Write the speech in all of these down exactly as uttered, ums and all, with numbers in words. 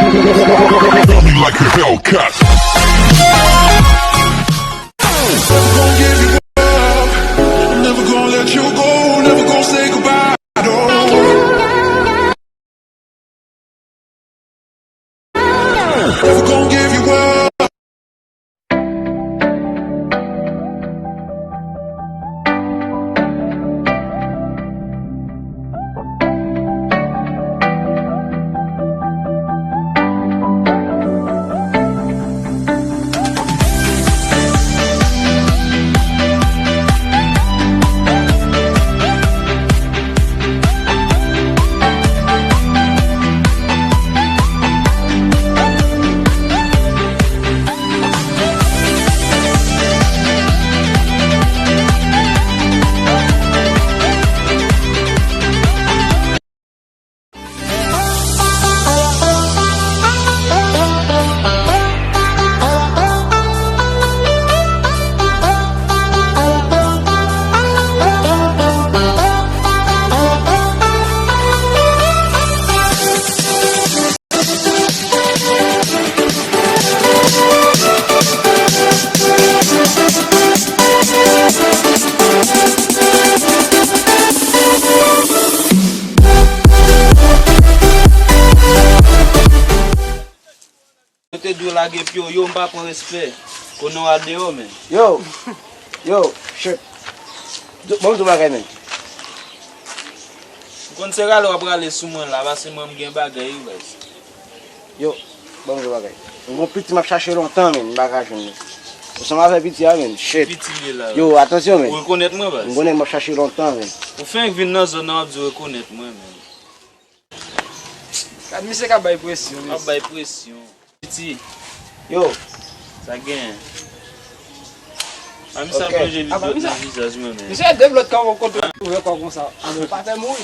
Got me like a Hellcat. Never gonna give you up. I'm never gonna let you go. Never gonna say goodbye. No. Never gonna give you up. Yo te dwe lage pye w, yo, m pa pran respè. Konnen w al deyò, men. Yo, yo, shit. Bon, bon bagay, men. M konn se rale w ap rale sou mwen la, paske mwen m gen bagay, wi, baz. Yo, bon, bon bagay. M gon piti m ap chache lontan, men, m pa ka jwenn li. Ou sanm avè piti a, men. Shit. Piti li la. Yo, atansyon, men. Ou rekonèt mwen, baz? M konnen m ap chache lontan, men. Ou fenk vin nan zòn nan, w ap di w rekonèt mwen, men. Gad misye k ap bay presyon, mesye. Ap bay presyon. Piti. Yo. Sa gen. A misye ap plonje vizaj nan vizaj mwen, men. Misye de blòt kòman w kontre ouvè kò konsa. A non, pa fè mouri.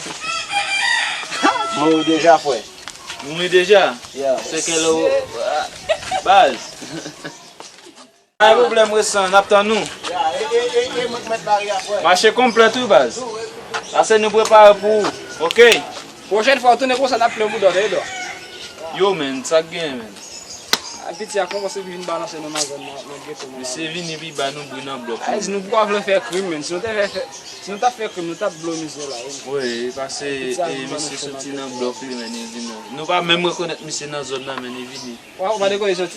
Mouri deja, frè. Mouri deja? Yeah. Se ke lè w, baz. Pa gen pwoblèm, resan, n ap tann ou. Mache konplèt wi, baz. Pase nou prepare pou ou, oke? Pwochèn fwa w tounen konsa, n ap plen bouda w, tande dwa. Yo, men, sa k gen, men? A, piti a kòmanse vin balanse nan mazòn nan, nan geto, men. Misye vini pi ba nou bri nan blòk. A, nou poko vle fè krim, men. Si nou te fè, fè, si nou t ap fè krim, nou t ap blo misye la, wi. Wi, pase, e, misye soti nan blòk li, men, li vin. Nou pa menm rekonèt misye nan zòn nan, men, li vini. Wa, ou pa rekonèt soti?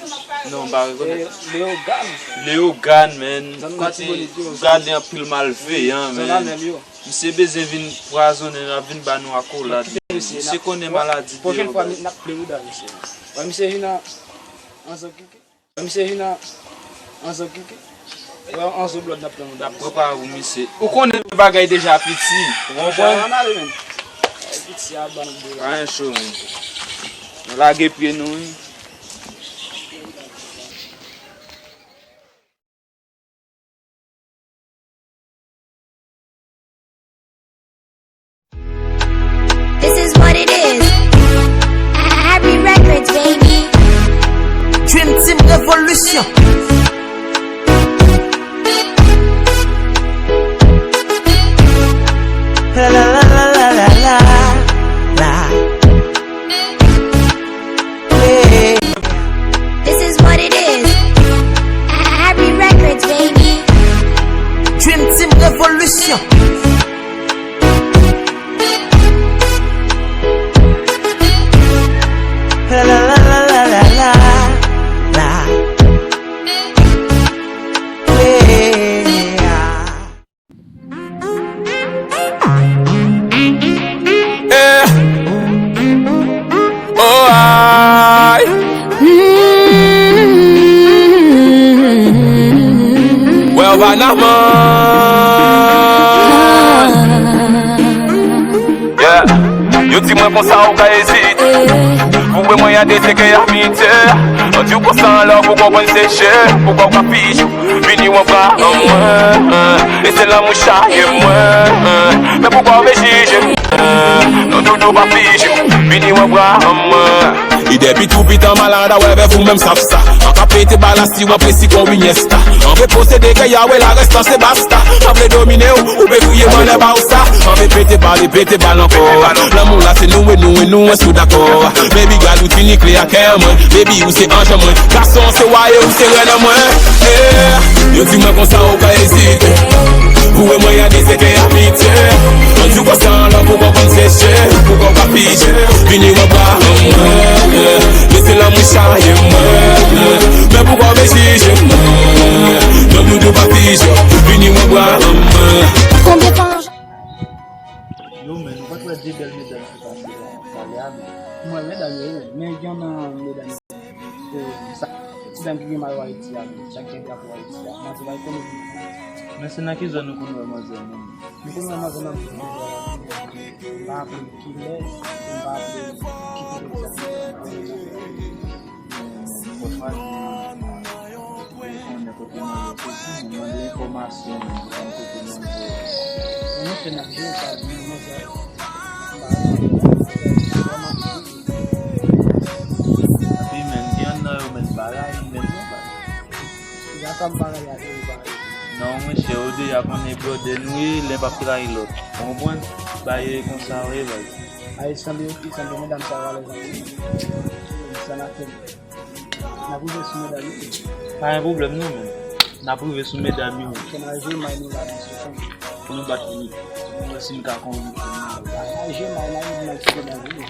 Non, m pa rekonèt. E, Leogane. Leogane, men. Zòn kote Latibonit yo, gade anpil malveyan, men. Zòn Anèl yo. Misye bezwen vin pwazonnen, l ap vin ba nou akolad. Misye konnen maladi deyò, baz. Pwochèn fwa, n ap plen bouda misye. Wè, misye vin an, an zon kiki. Wè, misye vin an, an zon kiki. Wè, an zon blòd, n ap plen bouda misye. N ap prepare pou misye. Ou konnen bagay deja, piti. Ou konprann? Ann ale, men. Piti a ban nou de la. Anyen cho, men. Nou lage pye nou, wi. This is what it is. Happy Records, baby. Dream Team Revolution. La, la, la. Yeah. This is what it is. Happy Records, baby. Dream Team Revolution. La, la, la. Yeah. Eh. Oh, I. Well, Vanaman. Yeah. Yo di mwen konsa ou ka ezite. Voye mwen yande se ke amitye. Mwen di w konsa anlè w pou konprann se je. Poukwa w ka fije w? Vini w anba an mwen. E se lanmou chaye mwen. Men poukwa w vle jije m? Non, doudou, pa fije w. Vini w anba an mwen. E depi tou pitan malad a wè vèv ou menm sav sa. An ka pete bal a si w ap resi kon Iniesta. An vle posede ke Yahweh la rès lan se basta. An vle domine w, ou pe kriye m anlè Barça. An vle pete Pete bal e pete bal ankò. Lanmou la se nou e nou e nou, èske w dakò? Baby girl, ou tini kle a kè mwen. Baby, ou se anj an mwen. Gason se wa e ou se rèn an mwen. Eh, yo di mwen konsa ou ka ezite. Voye mwen a di se ke abitye. Mwen di w konsa anlè pou kò konn seche, pou kò pa fije. Vini nan bra an mwen. Lese lanmou chaye mwen. Men pou kò vle jije mwen. Non, doudou pa fije. Vini nan bra an mwen. Konbyen tan? Yo, men, nou pa t wè de bèl medam ki pase la, talè a, men. Mwen, medam yo, wi. Men gen nan medam yo, sa, ti dam ki gen mayo Ayiti a, men, sa ki gen drapo Ayiti a. Manzè pa konnen. Men se nan ki zòn nou konn wè manzè, menm? Nou konn wè manzè nan, m pa raple kilè, m pa raple ki kote egzakteman. Fò fwa di, pou konnen kote mwen ye soti, mwen mande enfòmasyon pou konnen kote mwen ye. Mwen fè n ap jwe, pa di mwen sa. Epi, men, gen nan yo, men, bagay, men, non, bagay. Gasa m bagay a, bagay. Non, monchè, ou deja konnen brother nou ye, len p ap trayi lòt. Ou konprann? Bagay yo ye konsa, wi, bagay. Ay, sanble yo ki, sanble medam sa yo alèz anpil. Sa n ap fè. N ap rive sou medam yo. Pa gen pwoblèm non, men. N ap rive sou medam yo. Fè n al jwe may nou la, mesye. Pou nou bat li. Pou nou wè si n ka konvenk yo. N al jwe may la, nou al jwe may nou.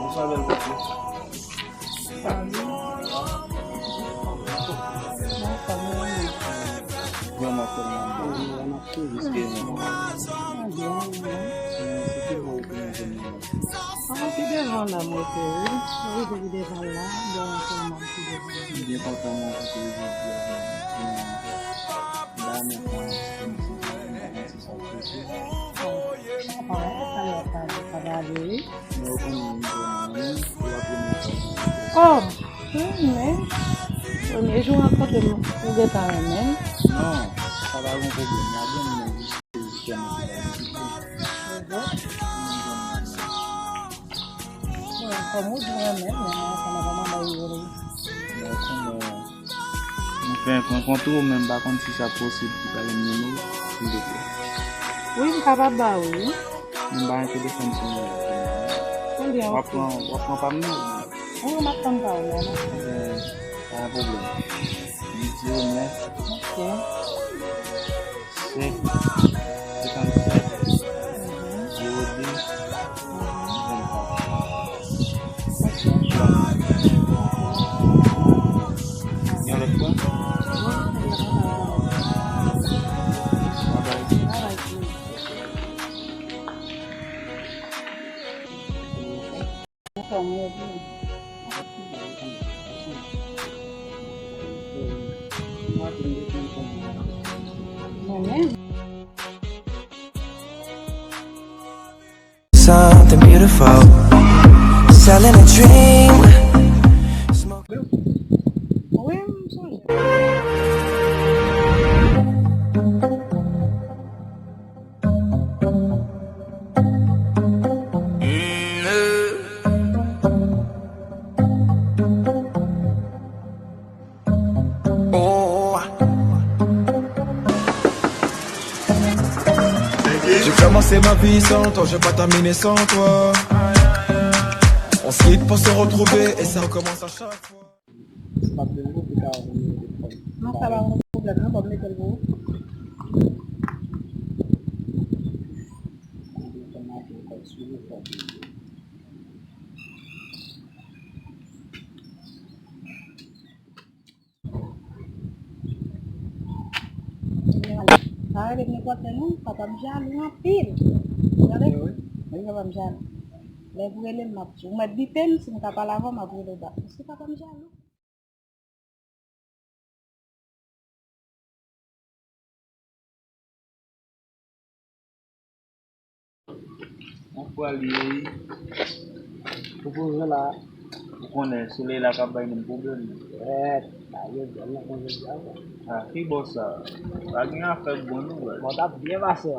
Bonswa, bèl bòs. Salut. Comment ça va? Vraiment, comment ça va? Excusez-moi. Ah, ti devan la, mwen te, wi. Wi, te devan la. Bon, kòman ti devan la? Byen kontan mwen rankontre jodi a. Ba mwen pran yon ti sa pwofite. Sa va, sa va, sa va ale, wi. Men ou konnen m vrèman renmen ou, la premye fwa. Oh, renmen. Premye jou rankontre m, ou gentan renmen m? Non, sa pa gen pwoblèm. Lage m nan jis ke jis ke mwen te vizite. Bon, kòm ou di renmen m, men mwen konnen kòman bay yo. Men ou konnen, m fè rankontre w, men m pa konn si sa posib pou ta jwenn nimewo w, silvouplè. Wi, m kapab ba ou, wi. Men m pa gen telefòn sou nimewo w. Konbyen w ap pran, w ap pran pa m nan? Wi, m ap pran pa w la, non. Eh, pa gen pwoblèm. Huit zéro neuf. Ok. Senk, senkannsèt, zewo de, vennkat. Yon lòt fwa? Babay. Anfòm, wi, epi mwen menm. Something beautiful. Selling a dream. Smoke. Wi, m sonje. J'ai commencé ma vie sans toi, je vais pas terminer sans toi. On se quitte pour se retrouver et ça recommence à chaque fois. Non, sa pa yon pwoblèm, non, ban m mete l pou ou. Pa rele m nenpòt lè non, papa m jalou anpil. Tande? Wi, papa m jalou. Lè w rele m, m ap di w. Ou mèt bipe m, si m ka pale avè w, m ap rele w bak. Paske papa m jalou. Yon fwa li ye, wi. Ou poze la. Ou konnen, solèy la k ap bay moun pwoblèm. Èt, ta ye bèl nan konjè di a, kwa. A, ki bò sa? Pa gen afè bon nouvèl. Bon, t ap byen pase,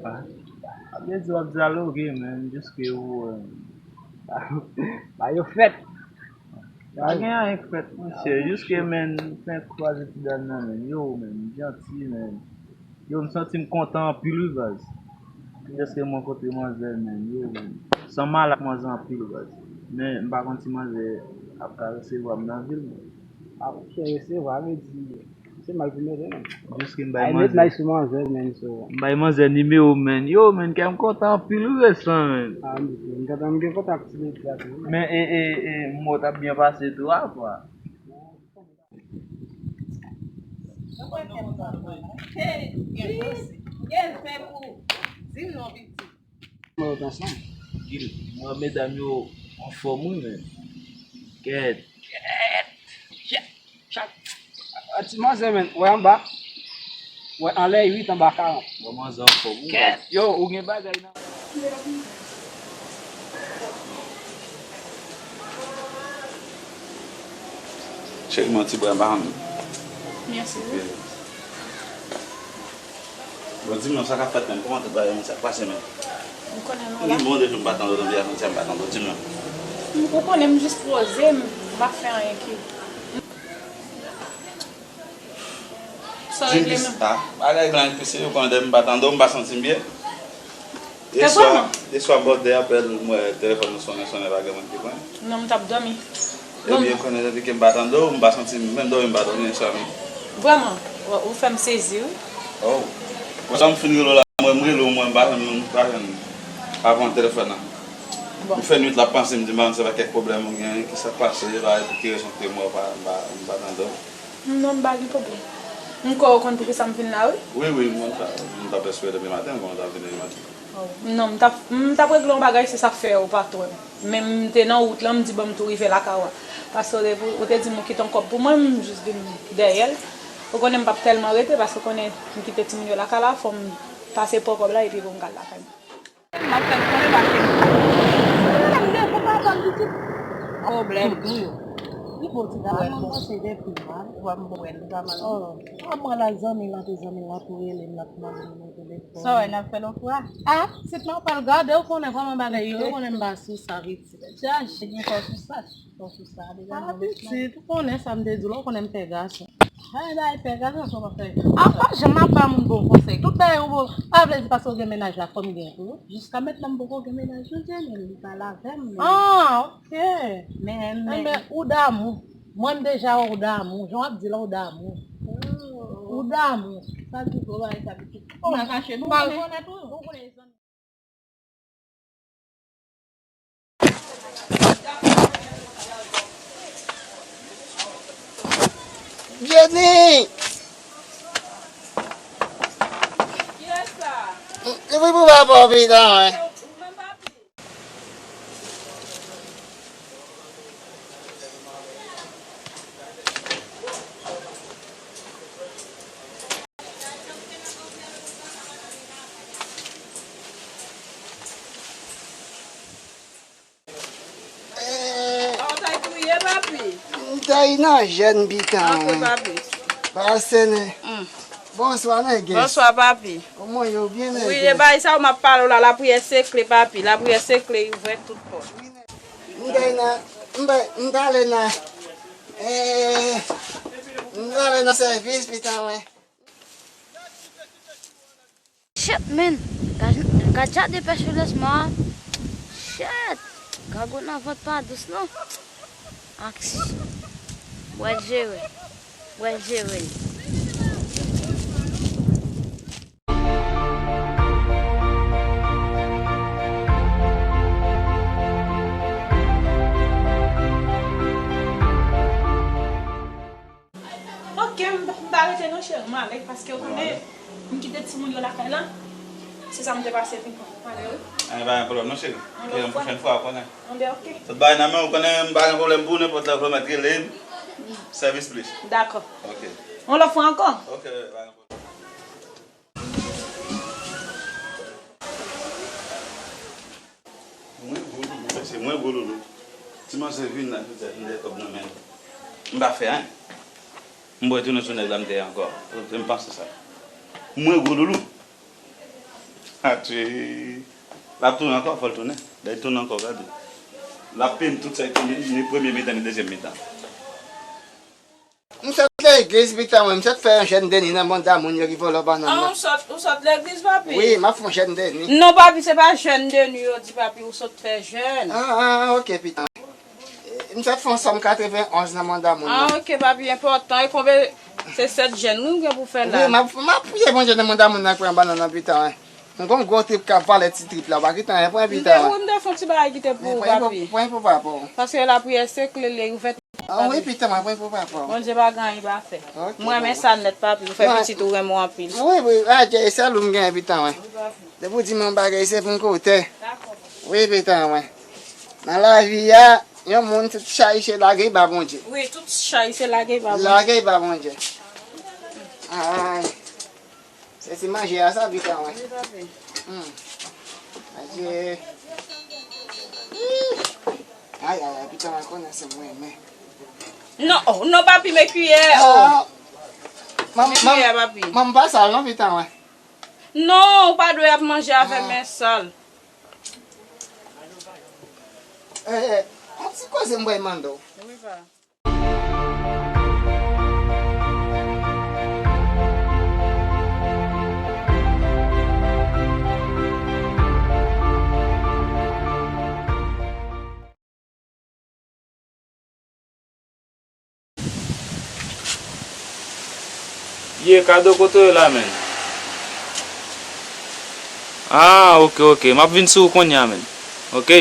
papa. A, a vle di w ap dyaloge, men jiske ou, eh, ba yo fèt. Pa gen anyen k fèt, monchè. Jiske, menn, m fenk kwaze ti dam nan, menn. Yo, menn, m janti, menn. Yo, m santi m kontan anpil, wi, baz. Dèske m rankontre manzè, menn. Yo, menn. Sanm mal ak manzè anpil, baz. Men, m pa konn si manzè ap ka resevwa m nan vil, menn. A, monchè, resevwa, vle di, se mal pou mete, menn. Jiske m bay manzè. Ay, met may sou manzè, menn, so. M bay manzè nimewo, menn. Yo, menn, kè m kontan anpil, wi, resan, menn. A, m di, m gentan, m gen kontak ti mesye a tou, wi. Men, e, e, e, m wè w t ap byen pase tou, a, kwa. Hey, Jis, gen fè pou di m non, pitit. Mwen, medam yo anfòm, wi, men. Kèt. Kèt. Chak, chak. A, ti manzè, men. Wè anba. Wè anlè uit, anba karant. Wè manzè anfòm, wi. Kèt. Yo, ou gen bagay nan. Cheri, mwen ti bwa pa m. Mèsi. Bon, di mwen sa k ap fèt menm, kòman tout bagay menm, sa k pase menm? Ou konnen nou la. Bon, depi m pa tande w, depi avantyè m pa tande w, di mwen. Ou konnen m jis poze, m pa fè anyen ki. Sa regle menm. Di m jis, a, bagay lan ki serye, ou konnen depi m pa tande w, m pa santi m byen. Yèswa, yèswa bò de apèl, m wè telefòn nan sonnen, sonnen, pa gen moun ki pran. Non, m t ap dòmi. Ebyen, konnen depi ke m pa tande w, m pa santi m, menm dòmi m pa dòmi yèswa menm. Vrèman, ou, ou fè m sezi, wi. Oh. Bon, sa m fin rele w la, mwen, m rele w, mwen, m pa jwenn, m pa jwenn. Pa pran telefòn nan. Bon. M fè nwit la panse, m di, "Man, se pa kèk pwoblèm ou gen, ki sa k pase, e pa, e pou ki rezon ke mwen, pa, m pa, m pa tande w." Non, m pa gen pwoblèm. M kwè ou konn poukisa m vin la, wi. Wi, wi, m konn sa. M t ap espere depi maten, m konn w t ap vin depi maten. Oh. Non, m t ap, m t ap regle yon bagay, se sa k fè ou pa t wè m. Men m te nan wout lan, m di, "Bon, m tou rive lakay ou a." Paske ou te, ou te di m ou kite yon kòb pou mwen, m jis vin dèyè l. Ou konnen m p ap tèlman rete, paske ou konnen m kite timoun yo lakay la, fò m pase pran kòb la, epi pou m ka al lakay mwen. M ap fè l konnen pa ke m. Madanm de fò pa ban m pitit. Pwoblèm tou yo. Li bon ti dam, mwen se de pi mal. Wa m bon wè l pa mal. Oh, mwen la zanmi la, te zanmi la pou rele m, l ap mande m nan telefòn. Sa wè n ap fè lòt fwa. Ah, sit nan pral gade, ou konnen kòman bagay yo, ou konnen m pa sou sa vit. Chache gen fò sou sa. Bon, sou sa, deja. Ah, pitit, ou konnen sa m te di w la, ou konnen m pè gason. Ay, bay pè gason, sa w ap fè. Ah, pa janm ap ba moun bon konsèy. Tout bagay ou bon, pa vle di paske w gen mennaj la, fò m gen tou. Jiska mentnan m poko gen mennaj, ou gen men, li pale avè m, men. Ah, ok. Men, men. Enben, ou damou. Mwen, m deja wè w damou. Jan w ap di la, w damou. Oh. Ou damou. Sa di gwo bagay sa, pitit. Oh, m pa kache nou, m pa rekonèt ou. Ou konnen zanmi. Jenny! Kiyès sa? Epi pou papa w pita, wi. Ou menm papi? Eh. Sa w ta kriye, papi? M ta nan jèn pitan, wi. Antre, papi. Pase, nèg. Mm. Bonswa, nègès. Bonswa, papi. Kòman yo byen, nègès? Wi, e bay sa w m ap pale w la, lapriyè se kle, papi. Lapriyè se kle, ouvè tout pòt. M ta nan, m ta, m ta ale nan, eh, m ta ale nan sèvis, pitan, wi. Shit, man. Gad, gad jan depèch yo lès mò. Shit. Gago nan vant pa dous, non. Aksyon. Bwè l jere. Bwè l jere. Ok, m, m pa rete non, cheri, m ale, paske ou konnen, m kite timoun yo lakay la. Se sa m te pase vin pran. M ale, wi. Anyen, pa gen pwoblèm non, cheri. Yon lòt fwa. Yon pwochèn fwa, ou konnen. Anben, ok. Tout bagay nan men w, ou konnen, m pa gen pwoblèm pou ou, nenpòt lè ou vle mèt rele m. Sèvis plis. Dakò. Ok. Yon lòt fwa ankò. Ok, pa gen pwoblèm. Mwen gwo loulou, mesye, mwen gwo loulou. Ti manzè vin la, jodi a, vin dèyè kòb nan men l. M pa fè anyen. M bwè tounen sou nèg la, m dèyè ankò. M panse sa. Mwen gwo loulou. Atye. L ap tounen ankò, fò l tounen. Lè l tounen ankò, gade. L ap peye m tout sa, ni, ni premye mitan, ni dezyèm mitan. M sot legliz, pitan mwen, m sot fè yon jèn deni nan banda moun yo ki vòlò bannann nan. Ah, ou sot, ou sot legliz, papi? Wi, m ap fè yon jèn deni. Non, papi, se pa jèn deni yo di, papi, ou sot fè jèn. Ah, ah, ok, pitan. M sot fè yon sòm katrevenn onz nan banda moun nan. Ah, ok, papi, enpòtan. E konbyen, se sèt jèn, wi, ou gen pou fè la? Wi, m ap, m ap priye Bondye nan banda moun nan ki pran bannann nan, pitan, wi. M gon gwo trip k ap vale ti trip la, pa kite anyen pran, pitan, wi. M te, wi, m te fè yon ti bagay ki te pou ou, papi. Pran pou papa w. Paske lapriyè se kle, li ouvè. Ah, wi, pitan mwen, pran pou papa w. Bondye pa gen anyen pa fè. Ok, m renmen sa nèt, papi. Ou fè pitit ou renmen w anpil. Wi, wi, ah, Dye, e sèl ou m genyen, pitan mwen. Depi w di m yon bagay, se pou m koute. Wi, pitan mwen. Nan lavi a, yon moun tout chay se lage ba Bondye. Wi, tout chay se lage ba Bondye. Lage ba Bondye. Ay. Se ti manje a sa, pitan mwen. Wi, papi. Hmm. Manje. Ih. Ay, ay, ay, pitan mwen konnen se mwen, men. Non, oh, non, papi, men kiyè, oh. Ah. Men kiyè, papi. Manman pa sal, non, pitan mwen. Non, ou pa dwe ap manje avè men sal. Eh, eh, yon ti koze m pral mande w. Wi, pa. Ye, Kado, kote w ye la, menn? Ah, ok, ok. M ap vin sou ou kounye a, menn. Ok?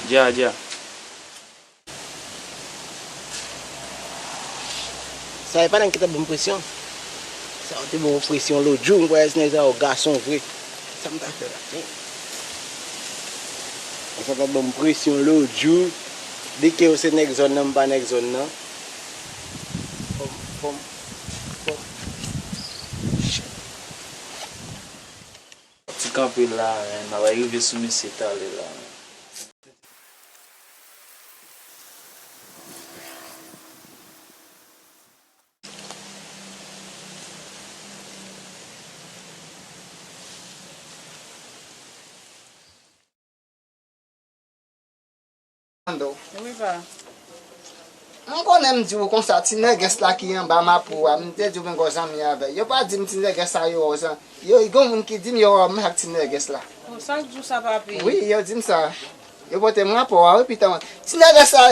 Dja, dja. Sa e pa nèg ki t ap ban m presyon? Sa yo te ban m presyon lòt jou, m kwè se nèg sa yo gason vre. Sa m ta fè la? Nèg sa t ap ban m presyon lòt jou. Di ke yo se nèg zòn nan, m pa nèg zòn nan. Fò m, fò m, fò m. Ti kanpe la, men, m ap rive sou misye talè la, men. Wi, pa. M konnen m di w konsa, ti nègès la ki anba mapo a, m te di w m gen gwo zanmi avè l. Yo pa di m ti nègès sa yo wè w zan-, yo, gen moun ki di m yo wè w menm ak ti nègès la. Oh, sa k di w sa, papi? Wi, yo di m sa. Yo pote m rapò a, wi, pitan mwen. Ti nègès la,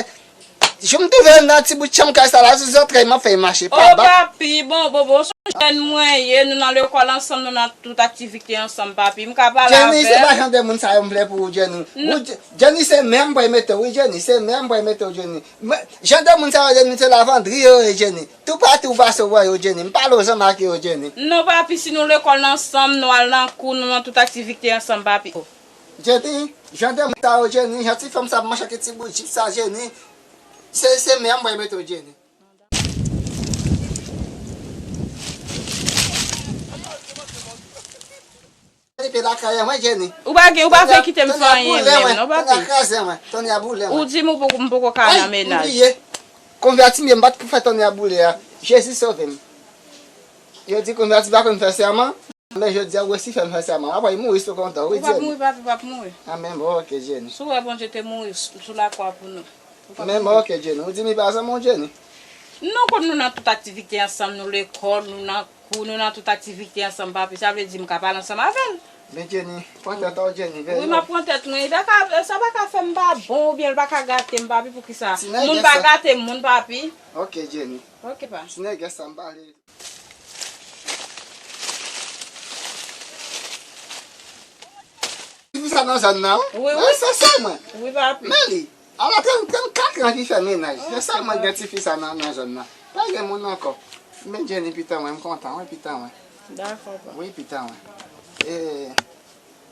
jou m twouve l nan ti bout chanm kay sa la, sou zòtrèy m ap fè l mache. Oh, pa ba- papi, bon, bon, bon, se yon jèn mwen ye, nou nan lekòl ansanm, nou nan tout aktivite ansanm, papi. M ka pale avè l. Jenny, se pa jan de moun sa yo m vle pou ou, Jenny. Ou, Je-, Jenny, se men m pral mete w, wi, Jenny, se men m pral mete w, Jenny. Mwen, jan de moun sa yo, Jenny, se lavandri yo ye, Jenny. Toupatou ou pase w wè yo, Jenny. M pale w zanmi ak yo, Jenny. Non, papi, si nou lekòl ansanm, nou al nan kou, nou nan tout aktivite ansanm, papi. Jenny, jan de moun sa yo, Jenny, jan ti fanm sa ap mache ak ti bout jip sa, Jenny. Se, se men m pral mete w, Jenny. Depi lakay mwen, Jenny. Ou pa gen, ou pa fè kite m fè anyen menm, non, papi. Tonnè kraze mwen, tonnè boule mwen. Ou di m ou poko, m poko ka nan mennaj. Ay, m bliye. Konvèti m ye, m pa t pou fè tonnè boule a. Jezi sove m. Yo di konvèti pa konn fè sèman, men jodi a ou resi fè m fè sèman. Apre, mouri sou kontan, wi, Jenny. Ou p ap mouri, papi, ou p ap mouri. Amèn, bon, ok, Jenny. Si w wè Bondye te mouri sou, sou lakwa pou nou. Men, ok, Jenny. Ou di m li pa zanmi w, Jenny? Nou konn nou nan tout aktivite ansanm, nou lekòl, nou nan kou, nou nan tout aktivite ansanm, papi. Sa vle di m ka pale ansanm avè l. Men, Jenny, pran tèt ou, Jenny, veye. Wi, m ap pran tèt mwen. Li pa ka, sa pa ka fè m pa bon, oubyen l pa ka gate m, papi, poukisa? Moun pa gate moun, papi. Ok, Jenny. Ok, pa. Ti nègès sa m pale. Ti fi sa nan zòn nan, wi. Wi, wi. Se sè mwen. Wi, papi. Men li, ala trannkat an ki fè mennaj. Se sè mwen gen ti fi sa nan, nan zòn nan. Pa gen moun ankò. Men Jenny pitan mwen, m kontan, wi, pitan mwen. Dakò, pa. Wi, pitan mwen. E,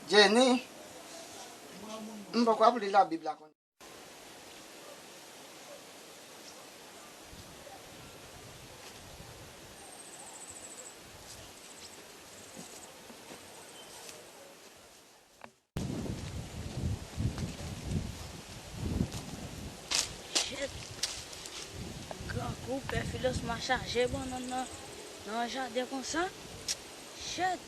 Jenny, m poko ap li Labib la konn. Shit. Grangou, pè Filos ma chaje bannann nan, nan jaden konsa. Shit.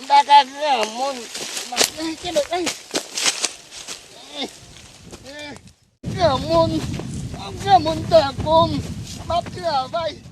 M pa ka granmoun. M ap, eh, kenbe, eh. Eh, eh. Granmoun, granmoun tankou m, m ap travay.